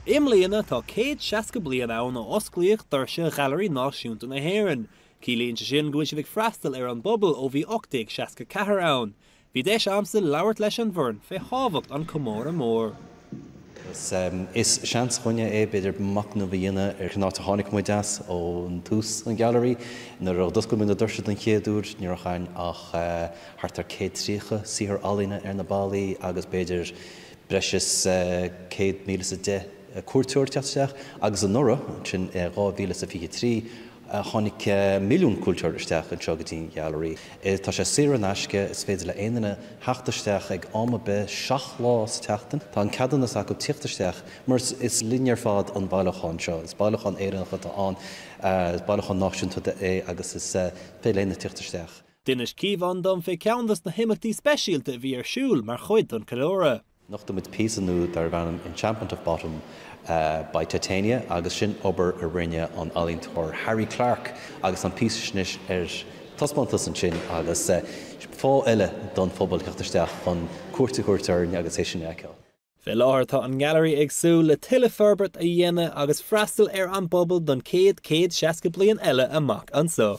I mbliana tá 160 bliain ann ó osclaíodh doirse Ghailearaí Náisiúnta na hÉireann. Ciallaíonn sé sin go bhfuil siad ag freastal ar an bpobal ó bhí 1864 ann. Bhí deis a'msa labhairt leis an bhfoireann fé thábhacht an comóradh mór. Is seans dhúinne é, b'fhéidir, machnamh a dhéanamh ar cén áit a tháinig muid as ón tús, an Ghailearaí. Nuair a d'oscail muid na doirse den chéad uair, ní raibh againn ach thart ar 130 saothar ealaíne ar na ballaí agus b'fhéidir breis is 100,010 cuairteoir teacht isteach agus anuraidh, sin i 2023, tháinig 1,000,000 cuairteoir isteach anseo go dtí an Ghailearaí. Tá sé saor in aisce, is féidir le aon duine theacht isteach ag am ar bith, 7 lá sa tseachtain. Tá an ceadúnas acu tíocht isteach mar is linne ar fad an bailiúchán seo. Is bailiúchán Éireannach atá ann, is bailiúchán náisiúnta é agus is féidir le aon duine tíocht isteach. D'inis Cíobhán dom fé ceann dos na himeachtaí speisialta a bhí ar siúl mar chuid don ceiliúradh. Nochtaigh muid píosa nua darbh ainm Enchantment of Bottom by Titania agus sin obair a rinne an ealaíontóir Harry Clarke agus tá an píosa sin anois ar taispeántas ansin agus fáth eile don phobal theacht isteach chun cuairt a thabhairt orainn agus é sin a fheiceáil. Fé láthair tá an nGailearaí ag súil le tuilleadh forbairt a dhéanamh agus freastal ar an bpobal don chéad 160 bliain eile amach anso.